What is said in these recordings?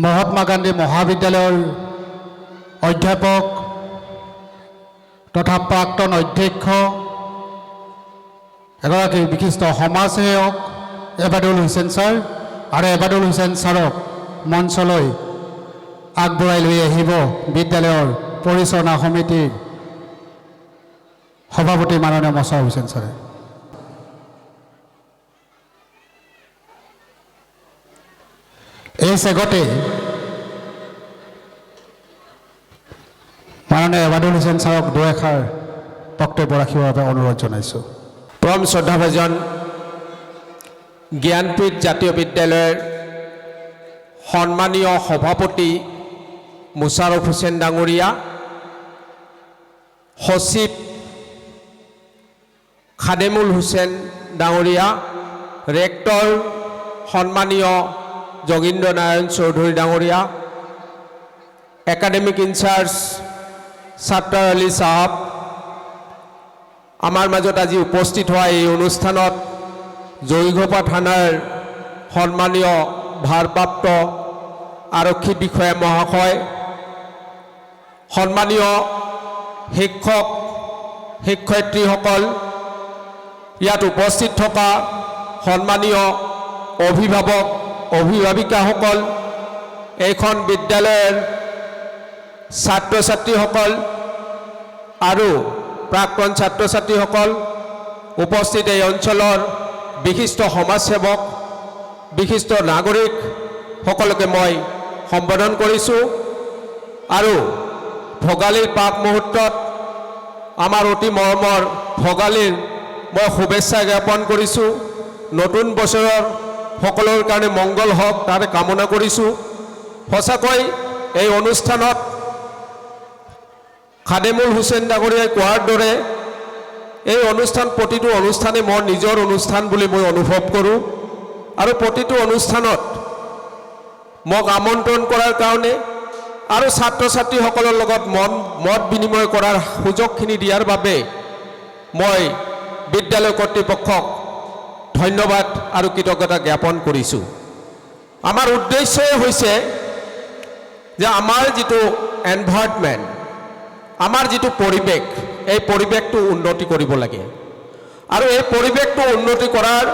মহাত্মা গান্ধী মহাবিদ্যালয়ৰ অধ্যাপক তথা প্ৰাক্তন অধ্যক্ষ, এগৰাকী বিশিষ্ট সমাজসেৱক এবাদুল হুছেইন ছাৰ আৰু এবাদুল হুছেইন ছাৰক মঞ্চলৈ আগবঢ়াই লৈ আহিব বিদ্যালয়ৰ পৰিচালনা সমিতিৰ সভাপতি মাননীয় মছাৰ হুছেইন ছাৰে। এই চেগতে মাননীয় এবাদুল হুছেইন ছাৰক দুএষাৰ বক্তব্য ৰাখিবৰ বাবে অনুৰোধ জনাইছোঁ। পৰম শ্ৰদ্ধাভাজন জ্ঞানপীঠ জাতীয় বিদ্যালয়ৰ সন্মানীয় সভাপতি মুছাৰফ হুছেইন ডাঙৰীয়া, সচিব খাদেমুল হুছেইন ডাঙৰীয়া, ৰেক্টৰ সন্মানীয় যোগীন্দ্ৰ নাৰায়ণ চৌধুৰী ডাঙৰীয়া, একাডেমিক ইনচাৰ্জ ছাত্তাৰ আলী চাহাব, আমাৰ মাজত আজি উপস্থিত হোৱা এই অনুষ্ঠানত জয়ীঘোপা থানাৰ সন্মানীয় ভাৰপ্ৰাপ্ত আৰক্ষী বিষয়া মহাশয়, সন্মানীয় শিক্ষক শিক্ষয়িত্ৰীসকল, ইয়াত উপস্থিত থকা সন্মানীয় অভিভাৱক অভিভাৱিকাসকল, এইখন বিদ্যালয়ৰ ছাত্ৰ ছাত্ৰীসকল আৰু প্ৰাক্তন ছাত্ৰ ছাত্ৰীসকল, উপস্থিত এই অঞ্চলৰ বিশিষ্ট সমাজসেৱক, বিশিষ্ট নাগৰিক সকলোকে মই সম্বোধন কৰিছোঁ। আৰু ভোগালীৰ প্ৰাক মুহূৰ্তত আমাৰ অতি মৰমৰ ভোগালীৰ মই শুভেচ্ছা জ্ঞাপন কৰিছোঁ। নতুন বছৰৰ সকলোৰ কাৰণে মংগল হওক তাৰে কামনা কৰিছোঁ। সঁচাকৈ এই অনুষ্ঠানত খাদেমুল হুছেইন ডাঙৰীয়াই কোৱাৰ দৰে এই অনুষ্ঠান, প্ৰতিটো অনুষ্ঠানে মোৰ নিজৰ অনুষ্ঠান বুলি মই অনুভৱ কৰোঁ আৰু প্ৰতিটো অনুষ্ঠানত মোক আমন্ত্ৰণ কৰাৰ কাৰণে আৰু ছাত্ৰ ছাত্ৰীসকলৰ লগত মত বিনিময় কৰাৰ সুযোগখিনি দিয়াৰ বাবে মই বিদ্যালয় কৰ্তৃপক্ষক ধন্যবাদ আৰু কৃতজ্ঞতা জ্ঞাপন কৰিছোঁ। আমাৰ উদ্দেশ্যই হৈছে যে আমাৰ যিটো এনভাইৰনমেণ্ট, আমাৰ যিটো পৰিৱেশ, এই পৰিৱেশটো উন্নতি কৰিব লাগে আৰু এই পৰিৱেশটো উন্নতি কৰাৰ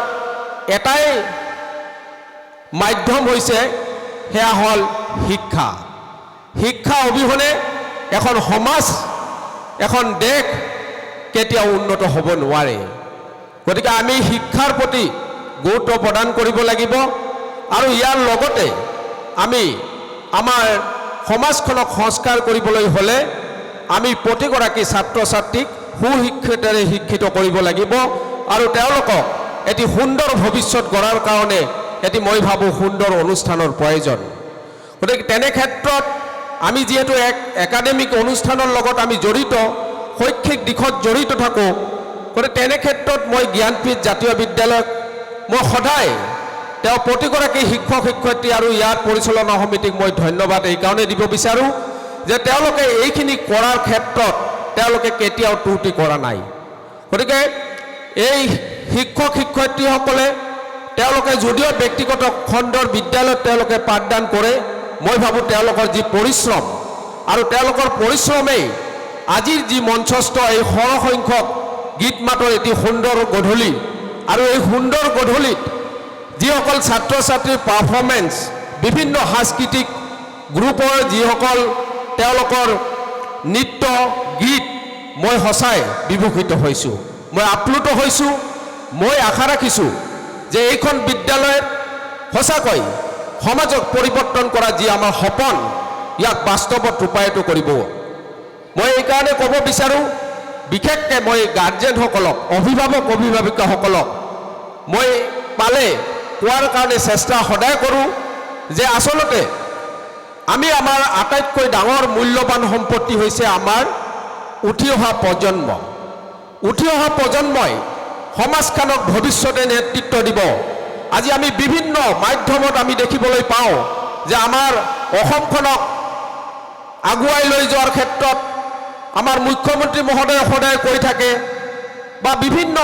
এটাই মাধ্যম হৈছে, সেয়া হ'ল শিক্ষা। শিক্ষা অবিহনে এখন সমাজ, এখন দেশ কেতিয়াও উন্নত হ'ব নোৱাৰে। গতিকে আমি শিক্ষাৰ প্ৰতি গুৰুত্ব প্ৰদান কৰিব লাগিব আৰু ইয়াৰ লগতে আমি আমাৰ সমাজখনক সংস্কাৰ কৰিবলৈ হ'লে আমি প্ৰতিগৰাকী ছাত্ৰ ছাত্ৰীক সুশিক্ষিতেৰে শিক্ষিত কৰিব লাগিব আৰু তেওঁলোকক এটি সুন্দৰ ভৱিষ্যত গঢ়াৰ কাৰণে এটি মই ভাবোঁ সুন্দৰ অনুষ্ঠানৰ প্ৰয়োজন। গতিকে তেনে ক্ষেত্ৰত আমি যিহেতু এক একাডেমিক অনুষ্ঠানৰ লগত আমি জড়িত, শৈক্ষিক দিশত জড়িত থাকোঁ, গতিকে তেনে ক্ষেত্ৰত মই জ্ঞানপীঠ জাতীয় বিদ্যালয়ক মই সদায় তেওঁ প্ৰতিগৰাকী শিক্ষক শিক্ষয়িত্ৰী আৰু ইয়াৰ পৰিচালনা সমিতিক মই ধন্যবাদ এইকাৰণে দিব বিচাৰোঁ যে তেওঁলোকে এইখিনি কৰাৰ ক্ষেত্ৰত তেওঁলোকে কেতিয়াও ত্ৰুটি কৰা নাই। গতিকে এই শিক্ষক শিক্ষয়িত্ৰীসকলে তেওঁলোকে যদিও ব্যক্তিগত খণ্ডৰ বিদ্যালয়ত তেওঁলোকে পাঠদান কৰে, মই ভাবোঁ তেওঁলোকৰ যি পৰিশ্ৰম আৰু তেওঁলোকৰ পৰিশ্ৰমেই আজিৰ যি মঞ্চস্থ এই সৰহসংখ্যক গীত মাতৰ এটি সুন্দৰ গধূলি আৰু এই সুন্দৰ গধূলিত যিসকল ছাত্ৰ ছাত্ৰীৰ পাৰফৰ্মেঞ্চ, বিভিন্ন সাংস্কৃতিক গ্ৰুপৰ যিসকল তেওঁলোকৰ নৃত্য গীত, মই সঁচাই বিভূষিত হৈছোঁ, মই আপ্লুত হৈছোঁ। মই আশা ৰাখিছোঁ যে এইখন বিদ্যালয়ত সঁচাকৈ সমাজক পৰিৱৰ্তন কৰা যি আমাৰ সপোন, ইয়াক বাস্তৱত ৰূপায়িত কৰিব। মই এইকাৰণে ক'ব বিচাৰোঁ, বিশেষকৈ মই গাৰ্জেনসকলক, অভিভাৱক অভিভাৱিকাসকলক মই পালে কোৱাৰ কাৰণে চেষ্টা সদায় কৰোঁ যে আচলতে আমি আমাৰ আটাইতকৈ ডাঙৰ মূল্যৱান সম্পত্তি হৈছে আমাৰ উঠি অহা প্ৰজন্ম। উঠি অহা প্ৰজন্মই সমাজখনক ভৱিষ্যতে নেতৃত্ব দিব। আজি আমি বিভিন্ন মাধ্যমত আমি দেখিবলৈ পাওঁ যে আমাৰ অসমখনক আগুৱাই লৈ যোৱাৰ ক্ষেত্ৰত আমাৰ মুখ্যমন্ত্ৰী মহোদয়ে সদায় কৈ থাকে বা বিভিন্ন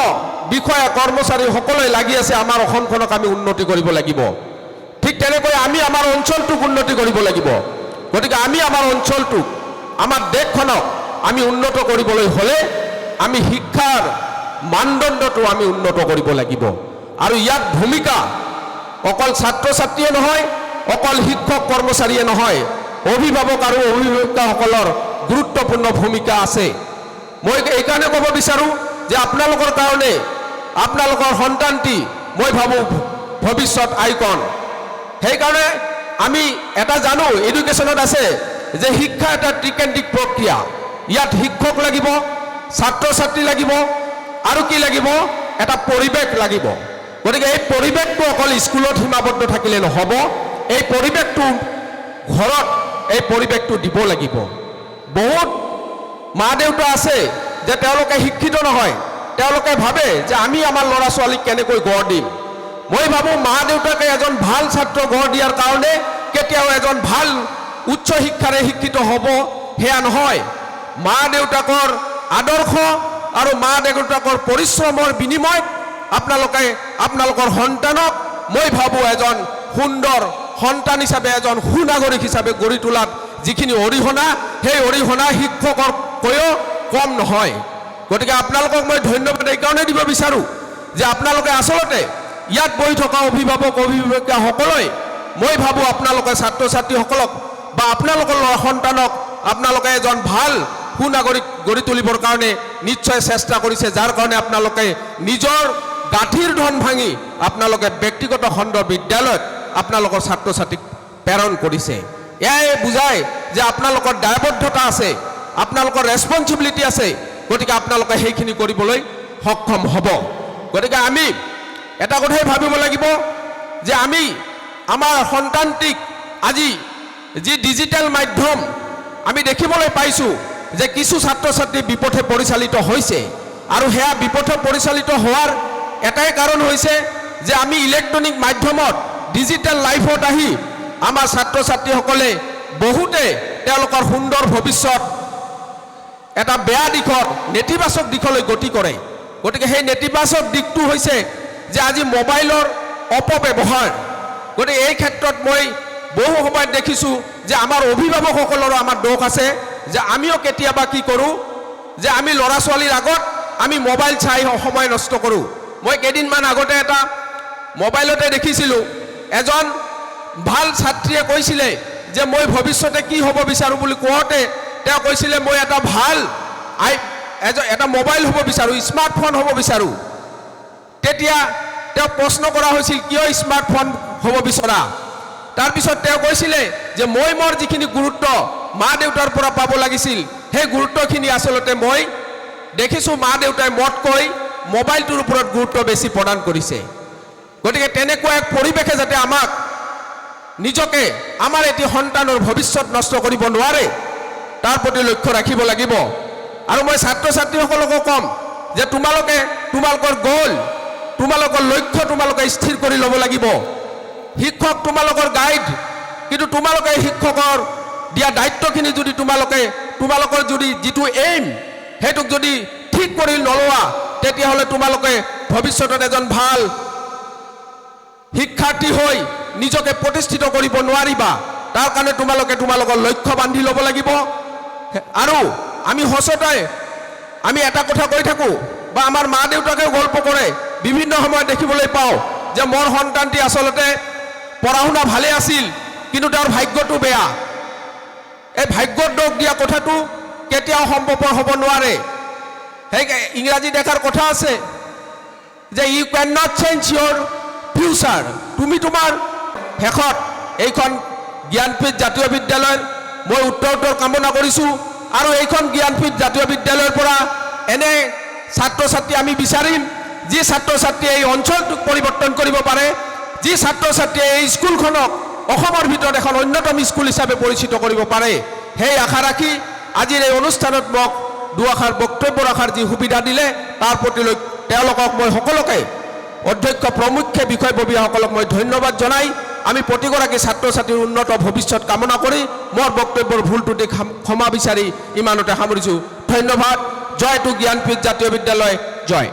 বিষয়া কৰ্মচাৰী সকলোৱে লাগি আছে, আমাৰ অসমখনক আমি উন্নতি কৰিব লাগিব। ঠিক তেনেকৈ আমি আমাৰ অঞ্চলটোক উন্নতি কৰিব লাগিব। গতিকে আমি আমাৰ অঞ্চলটোক, আমাৰ দেশখনক আমি উন্নত কৰিবলৈ হ'লে আমি শিক্ষাৰ মানদণ্ডটো আমি উন্নত কৰিব লাগিব। আৰু ইয়াত ভূমিকা অকল ছাত্ৰ ছাত্ৰীয়ে নহয়, অকল শিক্ষক কৰ্মচাৰীয়ে নহয়, অভিভাৱক আৰু অভিভাৱিকাসকলৰ গুৰুত্বপূৰ্ণ ভূমিকা আছে। মই এইকাৰণে ক'ব বিচাৰোঁ যে আপোনালোকৰ কাৰণে আপোনালোকৰ সন্তানটি মই ভাবোঁ ভৱিষ্যত আইকন। সেইকাৰণে আমি এটা জানো, এডুকেশ্যনত আছে যে শিক্ষা এটা ত্ৰিকেন্দ্ৰিক প্ৰক্ৰিয়া। ইয়াত শিক্ষক লাগিব, ছাত্ৰ ছাত্ৰী লাগিব আৰু কি লাগিব? এটা পৰিৱেশ লাগিব। গতিকে এই পৰিৱেশটো অকল স্কুলত সীমাবদ্ধ থাকিলে নহ'ব, এই পৰিৱেশটো ঘৰত, এই পৰিৱেশটো দিব লাগিব। বহুত মা দেউতা আছে যে তেওঁলোকে শিক্ষিত নহয়, তেওঁলোকে ভাবে যে আমি আমাৰ ল'ৰা ছোৱালীক কেনেকৈ গঢ় দিম। মই ভাবোঁ মা দেউতাকে এজন ভাল ছাত্ৰ গঢ় দিয়াৰ কাৰণে কেতিয়াও এজন ভাল উচ্চ শিক্ষাৰে শিক্ষিত হ'ব সেয়া নহয়। মা দেউতাকৰ আদৰ্শ আৰু মা দেউতাকৰ পৰিশ্ৰমৰ বিনিময়ত আপোনালোকে আপোনালোকৰ সন্তানক মই ভাবোঁ এজন সুন্দৰ সন্তান হিচাপে, এজন সুনাগৰিক হিচাপে গঢ়ি তোলাত যিখিনি অৰিহণা, সেই অৰিহণা শিক্ষকতকৈও কম নহয়। গতিকে আপোনালোকক মই ধন্যবাদ এইকাৰণে দিব বিচাৰোঁ যে আপোনালোকে আচলতে ইয়াত বহি থকা অভিভাৱক অভিভাৱিকাসকলে মই ভাবোঁ আপোনালোকে ছাত্ৰ ছাত্ৰীসকলক বা আপোনালোকৰ ল'ৰা সন্তানক আপোনালোকে এজন ভাল সুনাগৰিক গঢ়ি তুলিবৰ কাৰণে নিশ্চয় চেষ্টা কৰিছে, যাৰ কাৰণে আপোনালোকে নিজৰ গাঁঠিৰ ধন ভাঙি আপোনালোকে ব্যক্তিগত খণ্ডৰ বিদ্যালয়ত আপোনালোকৰ ছাত্ৰ ছাত্ৰীক প্ৰেৰণ কৰিছে। এয়াই বুজায় যে আপোনালোকৰ দায়বদ্ধতা আছে, আপোনালোকৰ ৰেচপনচিবিলিটি আছে। গতিকে আপোনালোকে সেইখিনি কৰিবলৈ সক্ষম হ'ব। গতিকে আমি এটা কথাই ভাবিব লাগিব যে আমি আমাৰ সন্তানটিক আজি যি ডিজিটেল মাধ্যম আমি দেখিবলৈ পাইছোঁ যে কিছু ছাত্ৰ ছাত্ৰী বিপথে পৰিচালিত হৈছে, আৰু সেয়া বিপথে পৰিচালিত হোৱাৰ এটাই কাৰণ হৈছে যে আমি ইলেক্ট্ৰনিক মাধ্যমত ডিজিটেল লাইফত আহি আমাৰ ছাত্ৰ ছাত্ৰীসকলে বহুতে তেওঁলোকৰ সুন্দৰ ভৱিষ্যত এটা বেয়া দিশত, নেতিবাচক দিশলৈ গতি কৰে। গতিকে সেই নেতিবাচক দিশটো হৈছে যে আজি মোবাইলৰ অপব্যৱহাৰ। গতিকে এই ক্ষেত্ৰত মই বহু সময়ত দেখিছোঁ যে আমাৰ অভিভাৱকসকলৰো আমাৰ দোষ আছে যে আমিও কেতিয়াবা কি কৰোঁ যে আমি ল'ৰা ছোৱালীৰ আগত আমি মোবাইল চাই সময় নষ্ট কৰোঁ। মই কেইদিনমান আগতে এটা মোবাইলতে দেখিছিলোঁ, এজন ভাল ছাত্ৰীয়ে কৈছিলে যে মই ভৱিষ্যতে কি হ'ব বিচাৰোঁ বুলি কওঁতে তেওঁ কৈছিলে মই এটা ভাল এটা মোবাইল হ'ব বিচাৰোঁ, স্মাৰ্টফোন হ'ব বিচাৰোঁ। তেতিয়া তেওঁক প্ৰশ্ন কৰা হৈছিল কিয় স্মাৰ্টফোন হ'ব বিচৰা? তাৰপিছত তেওঁ কৈছিলে যে মই মোৰ যিখিনি গুৰুত্ব মা দেউতাৰ পৰা পাব লাগিছিল সেই গুৰুত্বখিনি আচলতে মই দেখিছোঁ মা দেউতাই মোতকৈ মোবাইলটোৰ ওপৰত গুৰুত্ব বেছি প্ৰদান কৰিছে। গতিকে তেনেকুৱা এক পৰিৱেশে যাতে আমাক নিজকে, আমাৰ এটি সন্তানৰ ভৱিষ্যত নষ্ট কৰিব নোৱাৰে, তাৰ প্ৰতি লক্ষ্য ৰাখিব লাগিব। আৰু মই ছাত্ৰ ছাত্ৰীসকলকো ক'ম যে তোমালোকে তোমালোকৰ গ'ল, তোমালোকৰ লক্ষ্য তোমালোকে স্থিৰ কৰি ল'ব লাগিব। শিক্ষক তোমালোকৰ গাইড, কিন্তু তোমালোকে শিক্ষকৰ দিয়া দায়িত্বখিনি যদি তোমালোকে তোমালোকৰ যদি যিটো এইম সেইটোক যদি ঠিক কৰি নলোৱা, তেতিয়াহ'লে তোমালোকে ভৱিষ্যতত এজন ভাল শিক্ষাৰ্থী হৈ নিজকে প্ৰতিষ্ঠিত কৰিব নোৱাৰিবা। তাৰ কাৰণে তোমালোকে তোমালোকৰ লক্ষ্য বান্ধি ল'ব লাগিব। আৰু আমি সঁচাতে আমি এটা কথা কৈ থাকোঁ বা আমাৰ মা দেউতাকেও গল্প কৰে, বিভিন্ন সময়ত দেখিবলৈ পাওঁ যে মোৰ সন্তানটি আচলতে পঢ়া শুনা ভালেই আছিল কিন্তু তেওঁৰ ভাগ্যটো বেয়া। এই ভাগ্যৰ দোষ দিয়া কথাটো কেতিয়াও সম্ভৱপৰ হ'ব নোৱাৰে। সেই ইংৰাজীত এষাৰ কথা আছে যে you can not change your future. তুমি তোমাৰ শেষত এইখন জ্ঞানপীঠ জাতীয় বিদ্যালয়ৰ মই উত্তৰোত্তৰ কামনা কৰিছোঁ। আৰু এইখন জ্ঞানপীঠ জাতীয় বিদ্যালয়ৰ পৰা এনে ছাত্ৰ ছাত্ৰী আমি বিচাৰিম যি ছাত্ৰ ছাত্ৰীয়ে এই অঞ্চলটোক পৰিৱৰ্তন কৰিব পাৰে, যি ছাত্ৰ ছাত্ৰীয়ে এই স্কুলখনক অসমৰ ভিতৰত এখন অন্যতম স্কুল হিচাপে পৰিচিত কৰিব পাৰে। সেই আশা ৰাখি আজিৰ এই অনুষ্ঠানত মোক দুআষাৰ বক্তব্য ৰখাৰ যি সুবিধা দিলে তাৰ প্ৰতি তেওঁলোকক মই সকলোকে, অধ্যক্ষ প্ৰমুখ্যে বিষয়ববীয়াসকলক মই ধন্যবাদ জনাই আমি প্ৰতিগৰাকী ছাত্ৰ ছাত্ৰীৰ উন্নত ভৱিষ্যত কামনা কৰি মোৰ বক্তব্যৰ ভুল ত্ৰুটি ক্ষমা বিচাৰি ইমানতে সামৰিছোঁ। ধন্যবাদ। জয় টু জ্ঞানপীঠ জাতীয় বিদ্যালয়। জয়।